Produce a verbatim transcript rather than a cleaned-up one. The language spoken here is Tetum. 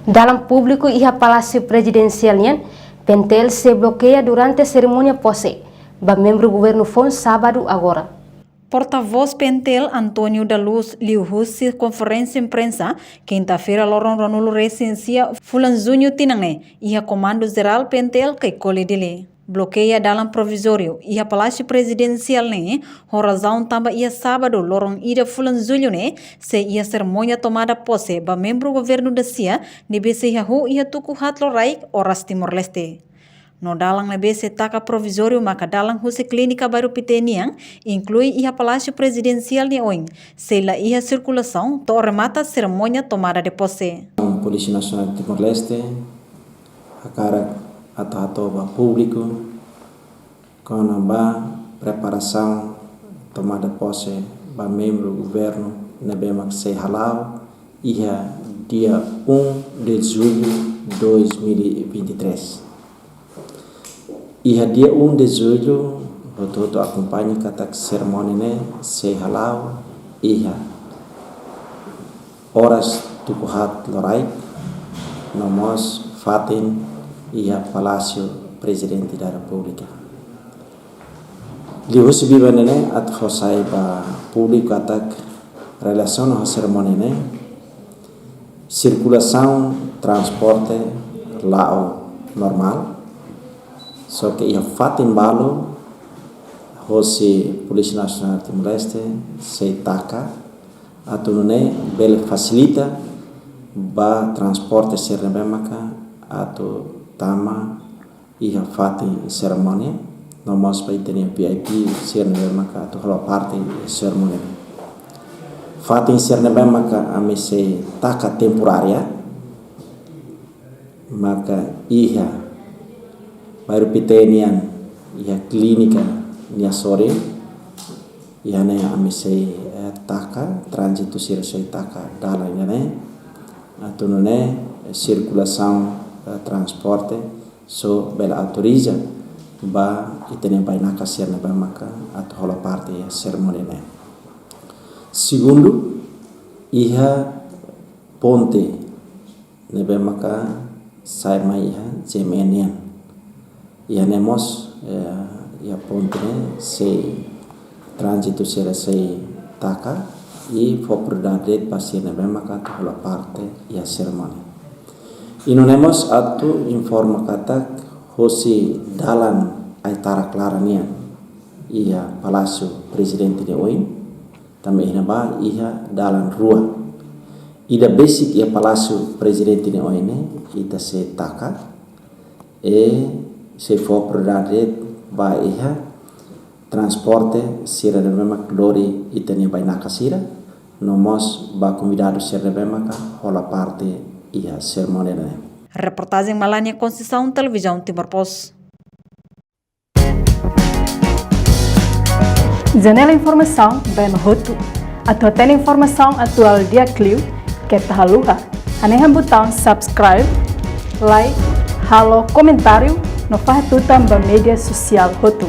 Dalan públiku iha Palásiu Prezidensiál nian, P N T L sei blokeia durante serimónia pose ba membru governu foun sábadu agora. Portavós P N T L António da Luz liuhusi konferénsia imprensa, kinta-feira loron ruanulu-resin-sia fulan-juñu tinan ne'e, iha Komandu Jerál P N T L Caicoli, Dili. Blokeia dalan provizóriu iha Palásiu Prezidensiál ne'e ho razaun tanba iha sábadu loron ida fulan-jullu ne'e sei iha serimónia tomada pose ba membru governu dasia ne'ebé sei hahú iha tuku haat loraik oras Timor-Leste. No dalan ne'ebé sei taka provizóriu maka dalan husi Klínika Bairru Pité nian, inklui iha Palásiu Prezidensiál nia oin, sei la iha sirkulasaun to'o remata serimónia tomada de pose. Polísia Nasionál Timor-Leste hakarak atu hato'o ba públiku kona-ba preparasaun tomada pose ba membru governu ne'ebé mak sei hala'o iha dia um de julho dois mil e vinte e três. Iha dia um de julho, hotu-hotu akompaña katak serimónia ne'e sei hala'o iha oras tuku haat loraik, no mós fatin iha Palásiu Prezidente da Repúblika. Liuhusi biban ne'e atu fó sai ba públiku katak relasiona ho serimónia ne'e, sirkulasaun transporte la'o normál, só ke iha fatin balu hosi Polísia Nasionál Timor-Leste sei taka, atu nune'e bele fasilita ba transporte sira ne'ebé maka atu tama iha fatin serimónia, no mós ba ita-nia V I P sira ne'ebé maka atu hola parte iha serimónia. Fatin sira ne'ebé maka ami sei taka temporária, maka iha Bairru Pité nian, iha klínika nia sorin, iha ne'e ami sei, eh, taka, tránzitu sira sei taka dalan ida-ne'e, atu nune'e sirkulasaun, eh, transporte só bele autoriza ba ita-nia bainaka sira ne'ebé maka atu hola parte iha serimónia ne'e. Segundu, iha ponte ne'ebé maka sai mai iha J M N nian. Iha ne'e mós, eh, iha ponte ne'e sei tránzitu sira sei taka i fó prioridade ba sira ne'ebé maka atu hola parte iha serimónia. I nune'e mós atu informa katak hosi dalan Aitarak Laran nian iha Palásiu Prezidente nia oin, tanba iha ne'ebá iha dalan rua. Ida besik iha Palásiu Prezidente nia oin ne'e ita sei taka, i sei fó prioridade ba iha transporte sira ne'ebé mak lori ita-nia bainaka sira, no mós ba konvidadu sira ne'ebé maka hola parte iha serimónia ne'e. Reportajen Malania Conceição, Televizaun Timor Post. Janela informasaun ba ema hotu. Atu hatene informasaun atuál di'ak liu, keta haluha hanehan butaun subscribe, like, halo komentáriu, no fahe tutan ba média sosiál hotu.